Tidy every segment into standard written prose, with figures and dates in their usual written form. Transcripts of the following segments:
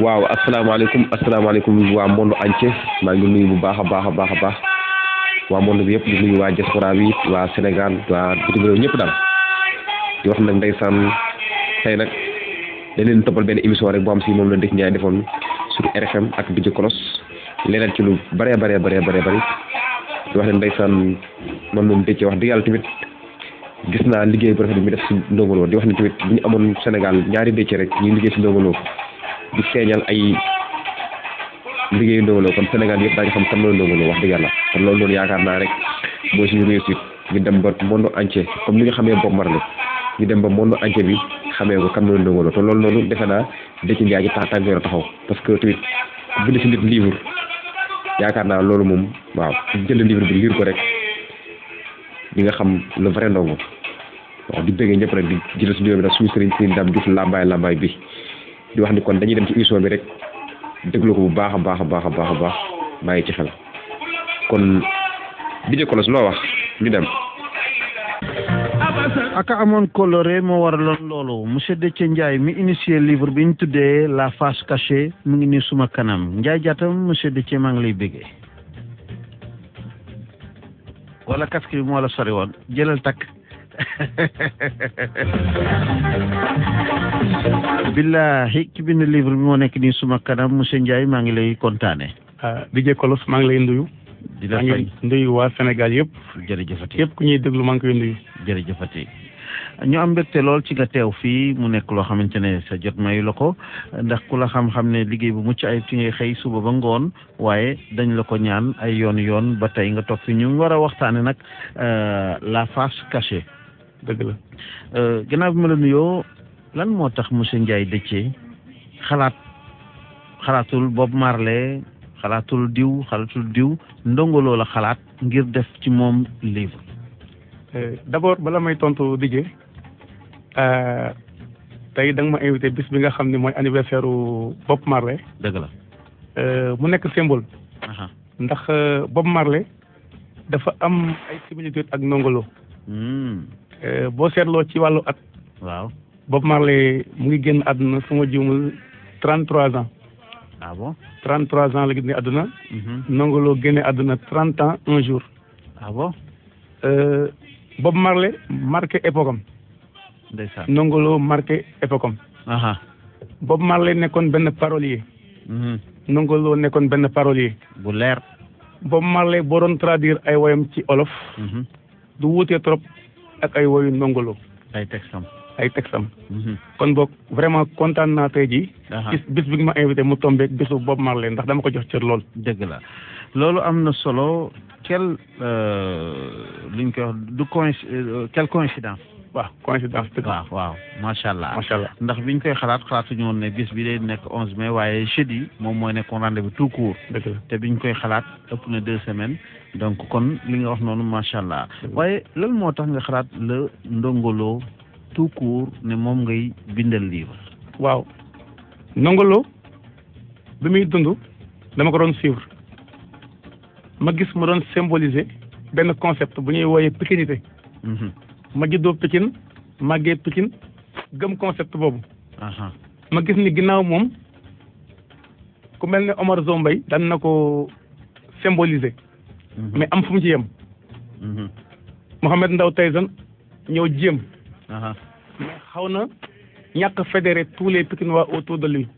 waaw asalaamaaleykum waa monde entier maa ngi nuyu bu baax a baax waa monde bi yëpp di nuyu waa diaspora bi waa Sénégal waa bitim réew ñëpp daal di wax nag ndeysaan tey nag dañ leen toppal benn émission rek boo xam si moom la Ndeye Ndiaye defoon sur RFM ak DJ Kolos leneen ci lu bëree bëri di wax ne ndeysaan man moom dëcc wax dëgg yàlla tamit gis naa liggéey bu rafet bi mu def si Ndongo Lo di wax ne tamit bu ñu amoon Sénégal ñaari dëcc rek ñuy liggéey si Ndongo Lo di feeñal ay liggéeyu Ndongo Lo kon Sénégal yëpp daañu xam kan mooy Ndongo Lo wax dëgg yàlla kon loolu noonu yaakaar naa rek mooy suñu réussite ñu dem ba monde entier comme ni nga xamee Bob Marley ñu dem ba monde entier bi xamee ko kan mooy Ndongo Lo te loolu noonu defe naa Ndeye Ndiaye ci tànk yooyu taxaw parce que tamit bind si nit livre yaakaar naa loolu moom waaw jël livre bi lire ko rek di nga xam le vrai Ndongo waaw di bëggee ñëpp rek di jël si bi nag suñu sëriñ si ndam Diouf lambaay bi di wax ni kon dañuy dem ci émission bi rek déglu ko bu baax a baax bàyyi ci xel kon DJ Kolos loo wax ñu dem. aka amoon coloré moo waraloon loolu monsieur Déthié Ndiaye mi initié livre bi ñu tuddee La Face Cachée mu ngi nii suma kanam Ndiaye Diatam monsieur Déthié maa ngi lay bëggee wala casque bi moo la sori woon jëlal takk billahi ki bind livre bi moo nekk nii suma kanam monsieur Ndiaye maa ngi lay kontaane DJ Kolos maa ngi lay nuyu. di la fay nuyu waa Sénégal yëpp. jërëjëfati yëpp ku ñuy déglu maa ngi koy nuyu. jërëjëfati ñu am mbégte lool ci nga teew fii mu nekk loo xamante ne sa jot mayu la ko ndax ku la xam-xam ne liggéey bu mucc ay ci ngay xëy suba ba ngoon waaye dañ la ko ñaan ay yoon ba tey nga toog fi ñu war a waxtaane nag La Face Cachée. dëgg la. gannaaw bi ma la nuyoo lan moo tax monsieur Ndiaye Déthié xalaatul Bob Marley xalaatul diw Ndongo Lo la xalaat ngir def ci moom livre. d'abord bala may tontu DJ tey da nga ma invité bis bi nga xam ne mooy anniversaire u Bob Marley. dëgg la. mu nekk symbole. ndax Bob Marley dafa am ay similitude ak Ndongo Lo. boo seetloo ci wàllu at. waaw Bob Marley mu ngi génn àdduna su ma juumul 33 ans. ah bon 33 ans la génne àdduna. Ndongo Lo génne àdduna 30 ans un jour. ah bon. Bob Marley marqué époque am. ndeysaan. Ndongo Lo marqué époque am. Bob Marley nekkoon benn parolier. Ndongo Lo nekkoon benn parolier. bu leer. Bob Marley boo doon traduire ay woyam ci olof. du wuutee trop ak ay woyu Ndongo Lo. ay texam. kon boog vraiment kontaan naa tey jii. bis bi nga ma invité mu tombé bisu Bob Marley ndax dama ko jox cër lool. dëgg la loolu am na solo quelle luñ koy wax du quelle coïncidence. waaw coïncidence dëgg. waaw macha allah. ndax biñ koy xalaatuñu woon ne bis bi day nekk 11 mai waaye jeudi moom mooy nekkoon rendez-vous tout court. dëgg la te biñ koy xalaat ëpp na 2 semaines donc kon li nga wax noonu macha allah. waaye lan moo tax nga xalaat la Ndongo Lo tout court ne moom ngay bindal livre. waaw Ndongo Lo bi muy dund dama ko doon suivre ma gis mu doon symboliser benn concept bu ñuy wooyee pikinité. ma juddoo Pikine màggee Pikine gëm concept boobu. ma gis ni ginnaaw moom ku mel ne Omar Zombay daan na ko symboliser. mais am fu mu ci yem. Mohamed Ndao Tyson ñëw jéem. mais xaw na ñàkk fédérer tous les Pikinois autour de lui.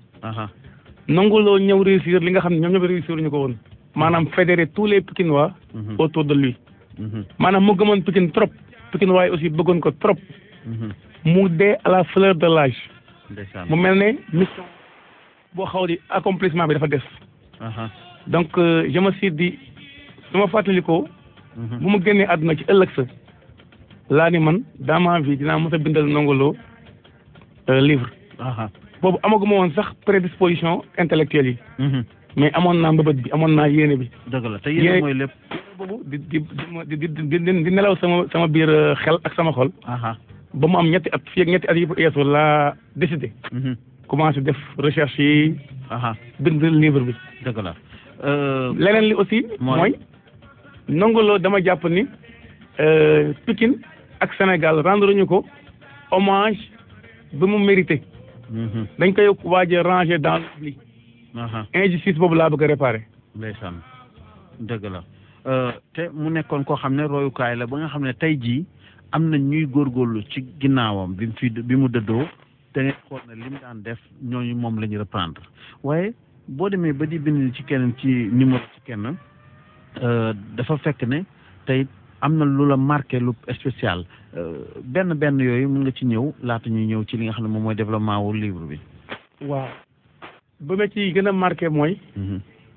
Ndongo Lo ñëw réussir li nga xam ne ñoom ñëpp réussir ñu ko woon. maanaam fédérer tous les Pikinois autour de lui. maanaam mu gëmoon Pikine trop. Pikinois aussi bëggoon ko trop. mu dee à la fleur de l'âge. mu mel ne mission boo xaw di accomplissement bi dafa des. donc je me suis dit su ma fàttalikoo. bu mu génnee àdduna ci ëllëg sa. laa ni man dans ma vie dinaa mos a bindal Ndongo Lo livre. boobu amaguma woon sax prédisposition intellectuelle yi. mais amoon naa mbëbët bi amoon naa yéene bi. dëgg la te yéene mooy lépp. boobu di nelaw sama biir xel ak sama xol. ba mu am ñetti at fii ak ñetti at yi yeesu laa décidé. commencé def recherche yi. bind livre bi. dëgg la. leneen li aussi. mooy Ndongo Lo dama jàpp ni Pikine ak Sénégal rendre ñu ko hommage bi mu mérité. dañ koy waaj a ranger dans l'oubli. injustice boobu laa bëgg a réparer. ndeysaan dëgg la te mu nekkoon koo xam ne royukaay la ba nga xam ne tey jii am na ñuy góorgóorlu ci ginnaawam bi mu dëddoo te ngeen xool ne li mu daan def ñooñu moom la ñu reprendre waaye boo demee ba di bind ci kenn ci numéro ci kenn dafa fekk ne tey am na lu la marqué lu spécial benn yooyu mën nga ci ñëw laata ñuy ñëw ci li nga xam ne moom mooy développement wu livre bi. waaw ba ma ci gën a marqué mooy.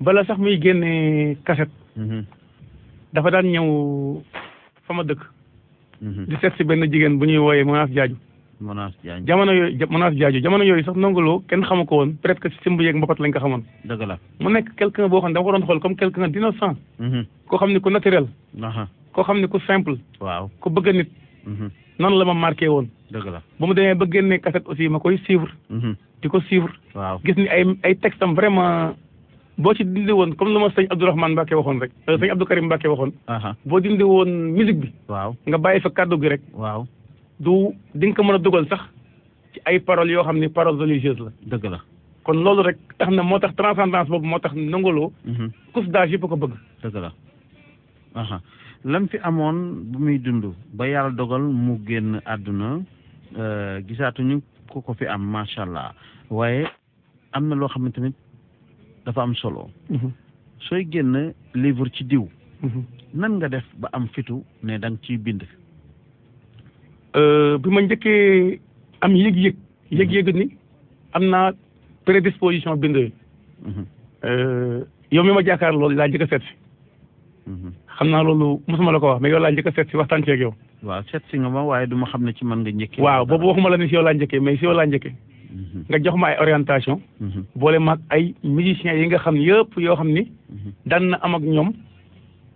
bala sax muy génne cassette. dafa daan ñëw fa ma dëkk. di seet si benn jigéen bu ñuy wooyee Monaas Jaaju. jamono yooyu sax Ndongo Lo kenn xamu ko woon peut-être que si simb yeeg mbapat lañ ko xamoon. dëgg la mu nekk quelqu'un boo xam ne dama ko doon xool comme quelqu'un d'innocent. koo xam ne ku naturel. koo xam ne ku simple. waaw ku bëgg nit. noonu la ma marqué woon. dëgg la ba mu demee ba génne cassette aussi ma koy suivre. di ko suivre. waaw gis ni ay textes am vraiment. boo ci dindi woon comme lu ma sëñ Abdourahmane Mbacke waxoon rek sëñ Abdou Karim Mbacke waxoon. boo dindi woon musique bi. waaw nga bàyyi fa kàddu gi rek. waaw di nga ko mën a dugal sax ci ay paroles yoo xam ni paroles religieuses la. dëgg la kon loolu rek tax na moo tax transcendance boobu moo tax Ndongo Lo. couche d'âge yëpp ko bëgg. dëgg la lam fi amoon bu muy dund ba yàlla dogal mu génn àdduna gisaatuñu ku ko fi am macha allah waaye am na loo xam ne tamit dafa am solo. sooy génn livre ci diw. nan nga def ba am fitu ne da nga ciy bind. bi ma njëkkee am yëg-yëg ni am naa prédisposition bind yi. yow mi ma jàkkaar loolu laa njëkk a seet si. xam naa loolu mosuma la ko wax mais yow laa njëkk a seet si waxtaan ceeg yow. waaw seet si nga ma waaye du ma xam ne ci man nga njëkkee. waaw boobu waxuma la ni si yow laa njëkkee mais si yow laa njëkkee. nga jox ma ay orientation. boole maag ay musiciens yi nga xam yëpp yoo xam ni. daan na am ak ñoom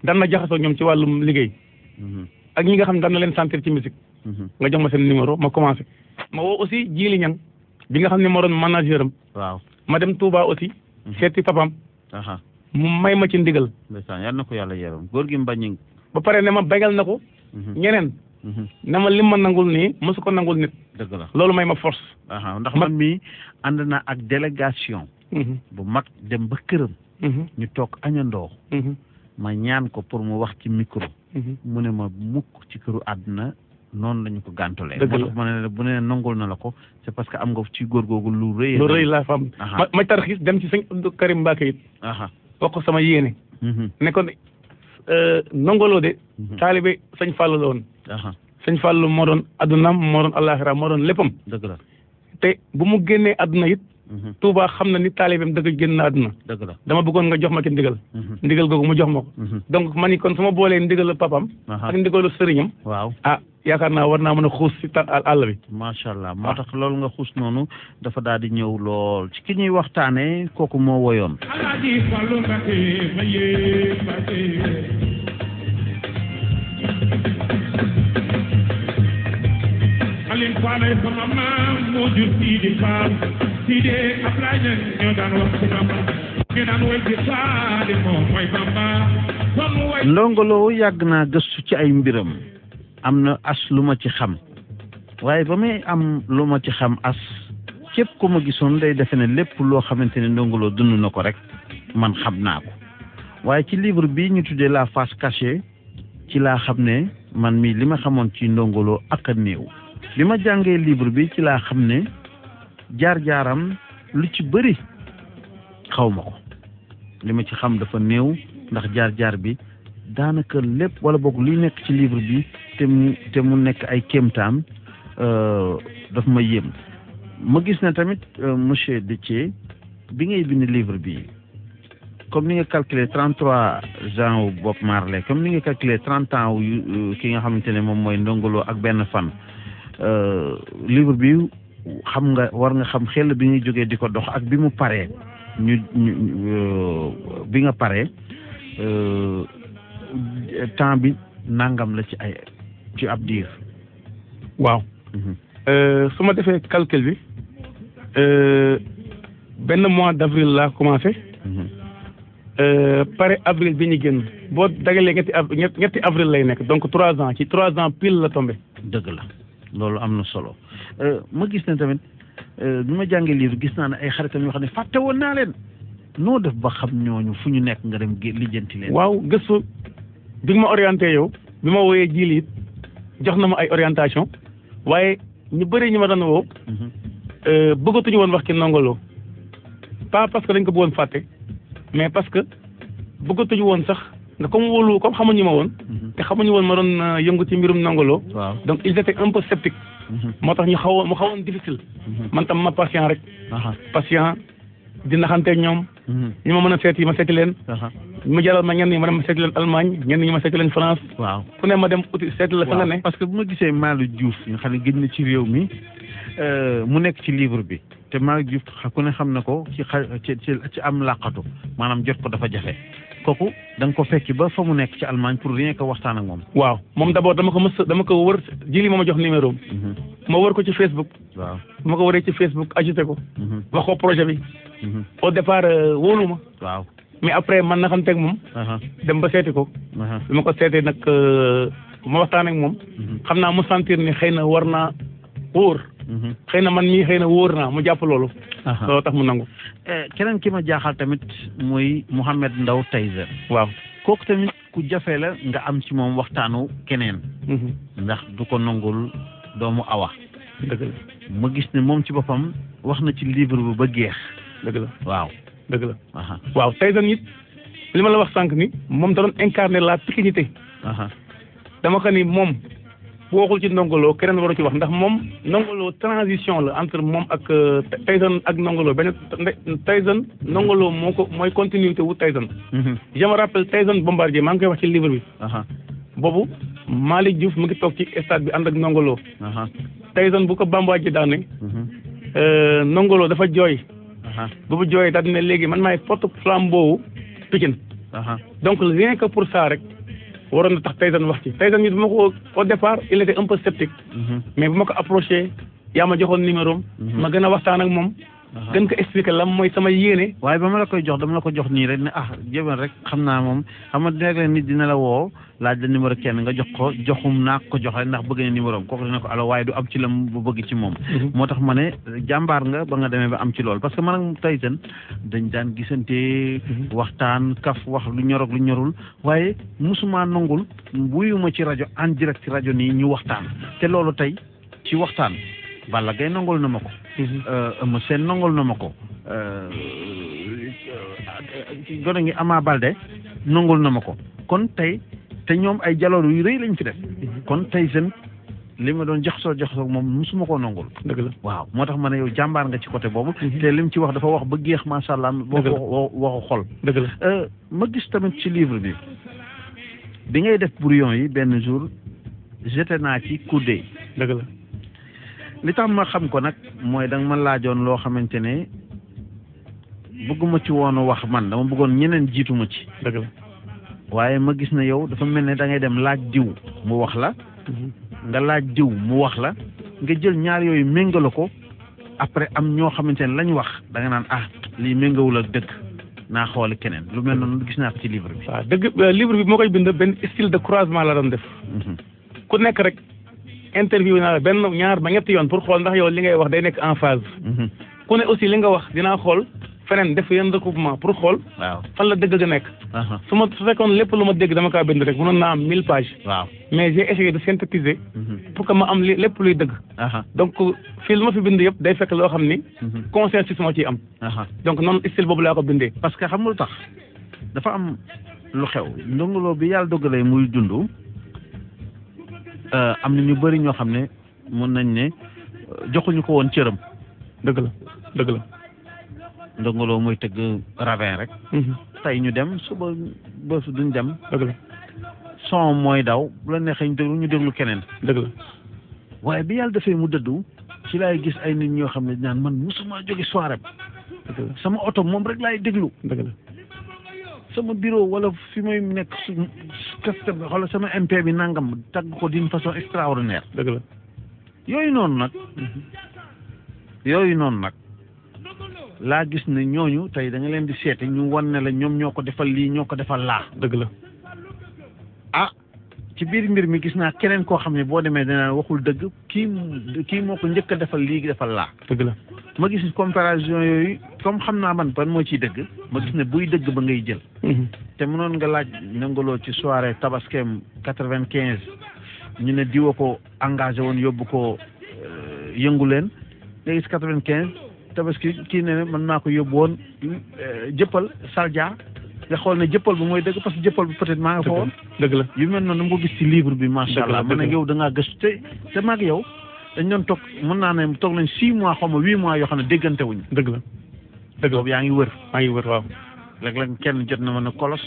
daan na jaxasoo ñoom ci wàllum liggéey. ak ñi nga xam ne daan na leen sentir ci musique. nga jox ma seen numéro ma commencé. ma woo aussi Jili Ñang bi nga xam ne moo doon manager am. waaw ma dem Touba aussi. seeti papam. mu may ma ci ndigal. ndeysaan yal na ko yàlla yeeram góor gi Mbañing. ba pare ne ma bégal na ko. ñeneen. ne ma lim ma nangul nii mosu ko nangul nit. dëgg la loolu may ma force. ndax man mii ànd na ak délégation. bu mag dem ba këram. ñu toog añandoo. ma ñaan ko pour mu wax ci micro. mu ne ma mukk ci këru àdduna noonu lañu ko gàntulee. dëgg la moo tax ma ne bu ne nangul na la ko c'est parce que am nga ci góor googu lu rëy. lu rëy laa fa am. ma tarxis dem ci sëñ Abdou Karim Mbacke it. wax ko sama yéene. ne ko Ndongo Lo de. taalibe sëñ Fallou la woon. sëñ Fallou moo doon addunaam moo doon àllaaxira moo doon léppam. dëgg la te bu mu génnee àdduna it. Touba xam na ni taalibeem dëgg génn na àdduna. dëgg la dama bëggoon nga jox ma ci ndigal. ndigal googu mu jox ma ko. donc man ni kon su ma boolee ndigalu papam. ak ndigalu sëriñam. waaw yaakaar naa war naa mën a xuus si àll bi. macha allah moo tax loolu nga xuus noonu dafa daal di ñëw lool ci ki ñuy waxtaanee kooku moo woyoon. Alin Faale sama maam moo jur Sidi Fall Sidi Ablaye Ñaŋ ñoo daan wax ci Bamba ñu daan way ci Faale moom mooy Bamba. Ndongo Lo yàgg naa gëstu ci ay mbiram am na as lu ma ci xam waaye ba may am lu ma ci xam as képp ku ma gisoon day defe ne lépp loo xamante ne Ndongo Lo dund na ko rek man xam naa ko waaye ci livre bi ñu tuddee La Face Cachée ci laa xam ne man mii li ma xamoon ci Ndongo Lo ak a néew. bi ma jàngee livre bi ci laa xam ne jaar-jaaram lu ci bëri xaw ma ko li ma ci xam dafa néew ndax jaar-jaar bi daanaka lépp wala boog luy nekk ci livre bi te mu nekk ay kéemtaan daf ma yéem ma gis ne tamit monsieur Déthié bi ngay bind livre bi comme ni nga calculé 33 ans wu Bob Marley comme ni nga calculé 30 ans wu ki nga xamante ne moom mooy Ndongo Lo ak benn fan livre bi xam nga war nga xam xel bi ñuy jógee di ko dox ak bi mu paree bi nga paree temps bi nangam la ci ab diir. waaw. su ma defee calcul bi benn mois d'avril laa commencé. pare avril bi ñu génn boo dagalee ñetti avril lay nekk donc 3 ans ci 3 ans pile la tombé. dëgg la. loolu am na solo ma gis ne tamit bi ma jàngee livre gis naa ne ay xaritam yoo xam ne fàtte woon naa leen noo def ba xam ñooñu fu ñu nekk nga dem lijjanti leen. waaw gëstu bi nga ma orienté yow bi ma wooyee Jili it jox na ma ay orientation waaye ñu bëri ñu ma doon woo bëggatuñu woon wax ci Ndongo Lo pas parce que dañ ko bëggoon fàtte mais parce que bëggatuñu woon sax nga comme xamuñu ma woon te xamuñu woon ma doon yëngu ci mbirum Ndongo Lo donc ils étaient un peu sceptiques moo tax mu xawoon difficile man tam ma patient rek patient di naxanteeg ñoom ñi ma mën a seeti ma seeti leen mu jaral ma ñenn ñi ma dem seeti leen Allemagne ñenn ñi ma seeti leen France waaw fu ne ma dem uti seeti la fa nga ne parce que bu ma gisee Malick Diouf nga xam ne gëj na ci réew mi mu nekk ci livre bi te Malick Diouf ku ne xam na ko ci am làqatu maanaam jot ko dafa jafe kooku da nga ko fekki ba fa mu nekk ci Allemagne pour rien que waxtaan ak moom. waaw moom d'abord dama ko wër Jili moo ma jox numéro ma wër ko ci Facebook. waaw ma ko wëree ci Facebook ajouté ko. wax ko projet bi. au départ wóolu ma. waaw mais après man na xam teg moom. dem ba seeti ko. bi ma ko seetee nag ma waxtaan ak moom. xam naa mu sentir ni xëy na war naa wóor. xëy na man mii xëy na wóor naa mu jàpp loolu. loolu tax mu nangu. keneen ki ma jaaxal tamit muy Mouhamed Ndao Tyson. waaw kooku tamit ku jafe la nga am ci moom waxtaanu keneen. ndax du ko nangul doomu awa. dëgg la ma gis ne moom ci boppam wax na ci livre bi ba geex. dëgg la waaw dëgg la. waaw Tyson it li ma la wax sànq ni moom da doon incarner la pikinité. dama ko ni moom bu waxul ci Ndongo Lo keneen waru ci wax ndax moom Ndongo Lo transition la entre moom ak Tyson ak Ndongo Lo benn Tyson Ndongo Lo mooy continuité wu Tyson. je me rappelle Tyson Bombardier maa ngi koy wax ci livre bi. boobu Malick Diouf mu ngi toog ci stade bi ànd ak Ndongo Lo. Tyson bu ko Bombardier daane. Ndongo Lo dafa jooy. bu jooyee daal ne léegi man maay porte flambeau wu Pikine. donc rien que pour ça rek. waroon na tax Tyson wax ci Tyson it bu ma ko au départ il était un peu sceptique. mais bu ma ko approché yaa ma joxoon numéro am. ma gën a waxtaan ak moom. gën ko expliquer lan mooy sama yéene. waaye ba ma la koy jox dama la ko jox nii rek ne jëbal rek xam naa moom xam nga léeg-léeg nit dina la woo laaj la numéro kenn nga jox ko joxum naa ko jox rek ndax bëgg na numéro am kooku dina ko allo waaye du am ci lam bu bëgg ci moom. moo tax ma ne jàmbaar nga ba nga demee ba am ci loolu parce que man ak Tyson dañ daan gisante waxtaan kaf wax lu ñor ak lu ñorul waaye musuma nangul wuyuma ci rajo en direct ci rajo nii ñu waxtaan te loolu tey ci waxtaan Balla Gaye nangul na ma ko. Eumeu Sène nangul na ma ko. gone ngi Ama Baldé nangul na ma ko kon tey te ñoom ay jaloor yu rëy lañ fi def. kon Tyson li ma doon joxsoo moom musuma koo nangul. dëgg la waaw moo tax ma ne yow jàmbaar nga ci côté boobu. te lim ci wax dafa wax ba géex macha allah. waxu xol. dëgg la ma gis tamit ci livre bi ngay def brouillon yi benn jour jeté naa ci coudé. dëgg la. li tax ma xam ko nag mooy da nga ma laajoon loo xamante ne bëgguma ci woon wax man dama bëggoon ñeneen jiituma ci. dëgg la waaye ma gis ne yow dafa mel ne da ngay dem laaj diw mu wax la. nga laaj diw mu wax la nga jël ñaar yooyu méngale ko après am ñoo xamante ne lañ wax da nga naan lii méngawul ak dëgg naa xooli keneen lu mel noonu gis naa ko ci livre bi. waaw dëgg livre bi moo koy bind benn style de croisement la doon def. ku nekk rek. interview naa la benn ñaar ba ñetti yoon pour xool ndax yow li ngay wax day nekk en phase. ku ne aussi li nga wax dinaa xool feneen def yenn recoupement pour xool. waaw fan la dëgg ga nekk. su fekkoon lépp lu ma dégg dama kaa bind rek mënoon naa am 1000 pages. waaw mais j'ai essayé de synthétiser. pour que ma am lépp luy dëgg. donc fii lu ma fi bind yëpp day fekk loo xam ni. consensus moo ciy am. donc noonu style boobu laa ko bindee. parce que xam nga lu tax dafa am lu xew Ndongo Lo bi yàlla dogalee muy dund. am na ñu bëri ñoo xam ne mën nañ ne joxuñu ko woon cëram. dëgg la dëgg la. Ndongo Lo mooy tëgg ravin rek. tey ñu dem suba bës duñ dem. dëgg la. son mooy daw bu la neexee ñu déglu keneen. dëgg la. waaye bi yàlla defee mu dëddu ci laay gis ay nit ñoo xam ne naan man musuma jóge soirée sama oto moom rek laay déglu. dëgg la. sama bureau wala fi may nekk su kaste wala sama MP bi nangam tagg ko d'une façon extraordinaire. dëgg la. yooyu noonu nag laa gis ne ñooñu tey da nga leen di seete ñu wan ne la ñoom ñoo ko defal lii ñoo ko defal laa. dëgg la. ci biir mbir mi gis naa keneen koo xam ne boo demee danaa waxul dëgg kii moo ko njëkk a defal lii defal laa. dëgg la ma gis comparaison yooyu comme xam naa man ban moo ciy dëgg ma gis ne buy dëgg ba ngay jël. te mënoon nga laaj nangaloo ci soirée tabaskeem 95 ñu ne diwa ko engagé woon yóbbu ko yëngu leen nga gis 95 tabaski kii ne man maa ko yóbbu woon jëppal Saldia. nga xool ne jëppal bu mooy dëgg parce que jëppal bu peut-être maa nga fa woon. dëgg la yu mel noonu dama ko gis ci livre bi macha allah. man ak yow da ngaa gëstu te maag yow dañ doon toog mën naa ne toog nañ 6 mois xaw ma 8 mois yoo xam ne déggante wuñ. dëgg la dëgg la boobu yaa ngi wër. maa ngi wër waaw. léeg-léeg kenn jot na ma ne kolos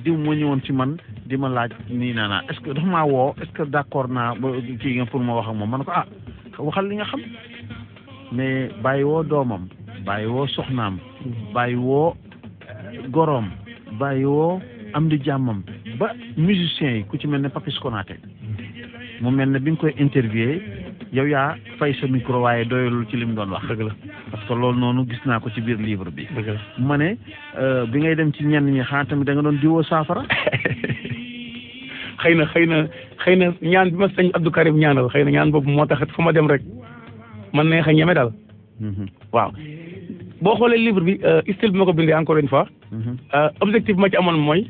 diw moo ñëwoon ci man di ma laaj nii naa est-ce que dafa maa woo est-ce que d'accord naa ba kii nga pour ma wax ak moom ma ne ko waxal li nga xam mais bàyyi woo doomam bàyyi woo soxnaam bàyyi woo goroom bàyyi woo am di jàmmam ba musiciens yi ku ci mel ne Papis Konaté mu mel ne bi nga koy interviewé yow yaa fay sa micro waaye doyalul ci li mu doon wax. dëgg la parce que loolu noonu gis naa ko ci biir livre bi. dëgg la ma ne bi ngay dem ci ñenn ñi xanaa tamit da nga doon diwoo saafara. xëy na ñaan bi ma sëñ Abdou Karim ñaanal xëy na ñaan boobu moo tax fu ma dem rek man neex a ñeme daal. waaw boo xoolee livre bi style bi ma ko bindee encore une fois. objectif bi ma ci amoon mooy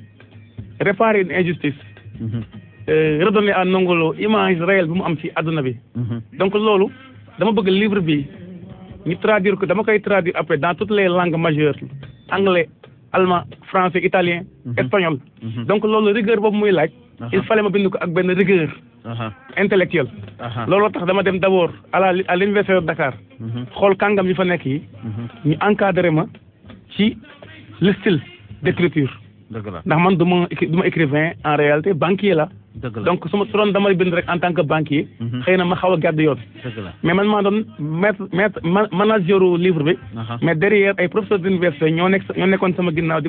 réparer une injustice. redonner à Ndongo Lo image réelle bi mu am ci àdduna bi. donc loolu dama bëgg livre bi ñu traduire ko dama koy traduire après dans toutes les langues majeures anglais allemand français italien espagnol. donc loolu rigueur boobu muy laaj. il fallait ma bind ko ak benn rigueur. intellectuel. looloo tax dama dem d'abord à l'université de Dakar. xool kàngam yi fa nekk yi. ñu encadré ma ci le style d'écriture. dëgg la ndax man du ma écrivain en réalité banquier la. dëgg la donc su ma doon damay bind rek en tant que banquier. xëy na ma xaw a gàdd yoon. dëgg la mais man maa doon maître manageru livre bi. mais derrière ay professeurs d'université ñoo nekkoon sama ginnaaw di